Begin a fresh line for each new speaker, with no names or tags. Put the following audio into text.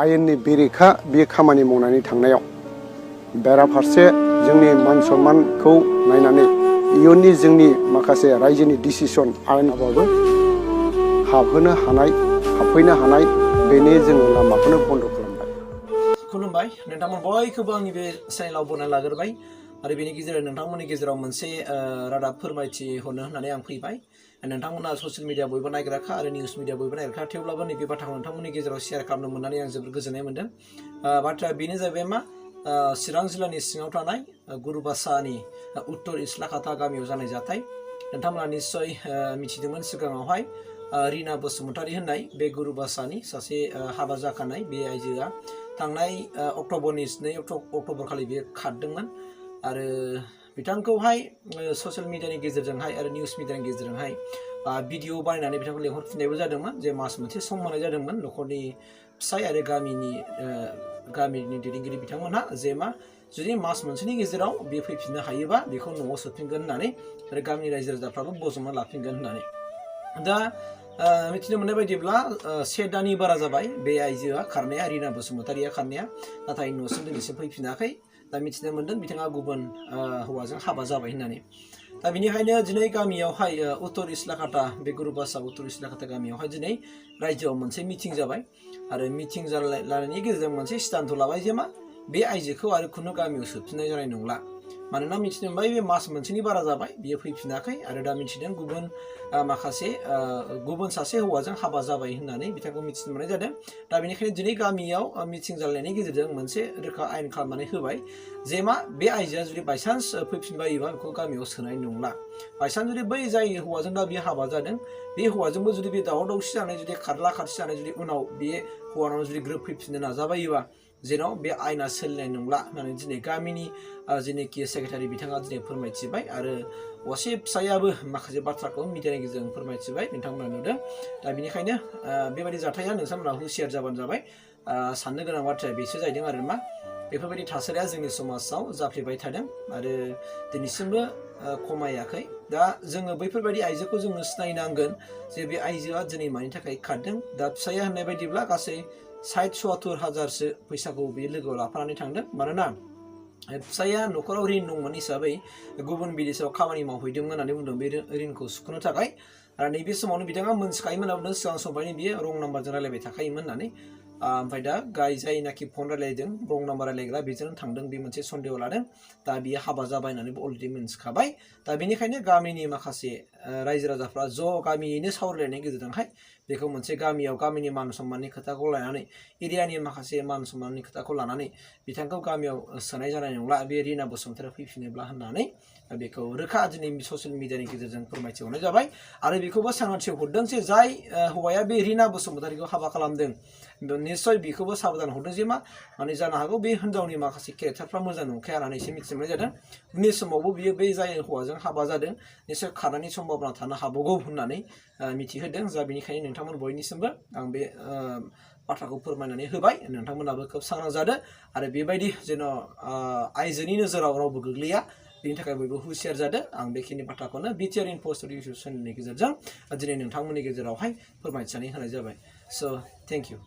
आयेननि बेरेखा बे खामानि मावनानै थांनायाव बेराफारसे जोंनि मान सन्मानखौ नायनानै इयुननि जोंनि माखासे रायजोनि डिसिसन आयेनाबाबो हाबफैनो हानाय बेनि जोङो लामाखौनो बन्द खालामबाय।
खुलुमबाय नोंथांमोन बयखौबो आंनि बे चेनेलाव बरायना लाग्रोबाय आरो बेनि गेजेराव नोंथांमोननि गेजेराव मोनसे रादाब फोरमायथि हरनो होननानै आं फैबाय। नोंथांमोना ससियेल मिडिया बयबो नायग्राखा आरो निउस मिडिया बयबो नायग्राखा, थेवब्लाबो नैबे बाथ्राखौ नोंथांमोननि गेजेराव शेयार खालामनो मोननानै आं जोबोद गोजोननाय मोनदों। बाथ्राया बेनो जाहैबाय मा, चिरां जिल्लानि सिङाव थानाय गुरुबासानि उत्तर इस्लाखाता गामियाव जानाय जाथाय। नोंथांमोना निस्सय मिथिदोंमोन सिगाङावहाय रिना बसुमतारी होननाय बे गुरुबासानि सासे हाबा जाखानाय बे आइजोआ थांनाय अक्ट'बरनि 2 अक्ट'बर खालि बेयो खारदोंमोन आरो बिथांखौहाय ससियेल मिडियानि गेजेरजोंहाय आरो निउस मिडियानि गेजेरजोंहाय भिडिअ बानायनानै बिथांखौ लेंहरफिननायबो जादोंमोन, जे मास मोनसे सम होनाय जादोंमोन न'खरनि फिसाय आरो गामिनि दैदेनगिरि बिथांमोनहा, जे मा जुदि मास मोनसेनि गेजेराव बे फैफिननो हायोबा बेखौ न'आव सोफिनगोन होननानै आरो गामिनि रायजो राजाफ्राबो बजबना लाफिनगोन होननानै। दा मिथिनो मोननाय बायदिब्ला 1 दाननि बारा जाबाय बे आइजोआ खारनाया, रिना बसुमतारीया खारनाया, नाथाय न'सिम दिनैसिम फैफिनाखै। दा मिथिनो मोन्दों बिथाङा गुबुन हौवाजों हाबा जाबाय होननानै। दा बेनिखायनो दिनै गामियावहाय उत्तर इस्लाखाता, बे गुरुबासा उत्तर इस्लाखाता गामियावहाय दिनै रायजोआव मोनसे मिटिं जाबाय आरो मिटिं जालायनायनि गेजेरजों मोनसे सिद्धान्त लाबाय जे मा, बे आइजोखौ आरो खुनु गामियाव सोफिननाय जानाय नंला। मानोना मिथिनो मोनबाय बे मास मोनसेनि बारा जाबाय बियो फैफिनाखै आरो दा मिथिदों गुबुन सासे हौवाजों हाबा जाबाय होननानै बिथांखौ मिथिनो मोननाय जादों। दा बेनिखायनो दिनै गामियाव मिटिं जालायनायनि गेजेरजों मोनसे रोखा आयेन खालामनानै होबाय जे मा, बे आइजोआ जुदि बायसान्स फैफिनबायोबा बेखौ गामियाव सोनाय नंला। बायसान्स जुदि बै जाय हौवाजों दा बियो हाबा जादों बे हौवाजोंबो जुदि बे दावराव दावसि जानाय, जुदि खारला खारसि जानाय, जुदि उनाव बे हौवानाव जुदि ग्रोब फैफिननो नाजाबायोबा जेन' बे आयेना सोलिनाय नंला होननानै दिनै गामिनि जेनोखि सेक्रेटारि बिथाङा दिनै फोरमायथिबाय आरो असे फिसायाबो माखासे बाथ्राखौ मिडियानि गेजेरजों फोरमायथिबाय, नोंथांमोना नुदों। दा बेनिखायनो बेबायदि जाथाया नोंथांमोना हुसियार जाबानो जाबाय। साननो गोनां बाथ्राया बेसो जाहैदों आरो मा, बेफोरबायदि थासारिया जोंनि समाजाव जाफ्लेबाय थादों आरो दिनैसिमबो खमायाखै। दा जोङो बैफोरबायदि आइजोखौ जोङो सिनायनांगोन जे बे आइजोआ दिनै मानि थाखाय खारदों। दा फिसाया होननाय बायदिब्ला गासै 60-70 हाजारसो फैसाखौ बे लोगोआव लाफानानै थांदों। मानोना फिसाया न'खराव ऋण दंमोन हिसाबै गुबुन बिदेशाव खामानि मावहैदोंमोन होननानै बुंदों बे ऋणखौ सुख'नो थाखाय। आरो नैबे समावनो बिथाङा मोनथिखायोमोन होनना बुंदों, सिगां समनिफ्रायनो बियो रं नाम्बारजों रायलायबाय थाखायोमोन होननानै। ओमफ्राय दा जायनाखि फन रायलायदों रं नाम्बार रायलायग्रा बेजों थांदों, बे मोनसे सन्देह लादों। दा बियो हाबा जाबाय होननानैबो अलरेडि मोनथिखाबाय। दा बेनिखायनो गामिनि माखासे रायजो राजाफ्रा ज' गामियैनो सावरायलायनायनि गेजेरजोंहाय बेखौ मोनसे गामियाव गामिनि मान सन्माननि खोथाखौ लानानै, एरियानि माखासे मान सन्माननि खोथाखौ लानानै बिथांखौ गामियाव सोनाय जानाय नंला बे रिना बसुमतारी फैफिनोब्ला होननानै बेखौ रोखा दिनै ससियेल मिडियानि गेजेरजों फोरमायथिहरनाय जाबाय। आरो बेखौबो सांग्रांथि हरदों जे जाय हौवाया बे रिना बसुमतारीखौ हाबा खालामदों निस्सय बेखौबो साबधान हरदों जे मा, माने जानो हागौ बे हिनजावनि माखासे केरेक्टारफ्रा मोजां नंखाया होननानै एसे मिथिनो मोननाय जादों। उननि समावबो बियो बे जाय हौवाजों हाबा जादों निस्सय खारनायनि सम्भाबना थानो हागौ होननानै मिथिहोदों। जा बेनिखायनो नोंथांमोन बयनिसिमबो आं बे बाथ्राखौ फोरमायनानै होबाय। नोंथांमोनाबो खोब सांग्रां जादो आरो बेबायदि जेन' आइजोनि नोजोराव रावबो गोग्लैया बेनि थाखाय बयबो हुसियार जादो। आं बेखिनि बाथ्राखौनो बिटिआर इनफर्स इउटुब चेनेलनि गेजेरजों दिनै नोंथांमोननि गेजेरावहाय फोरमायथिनानै होनाय जाबाय। स' थेंक इउ।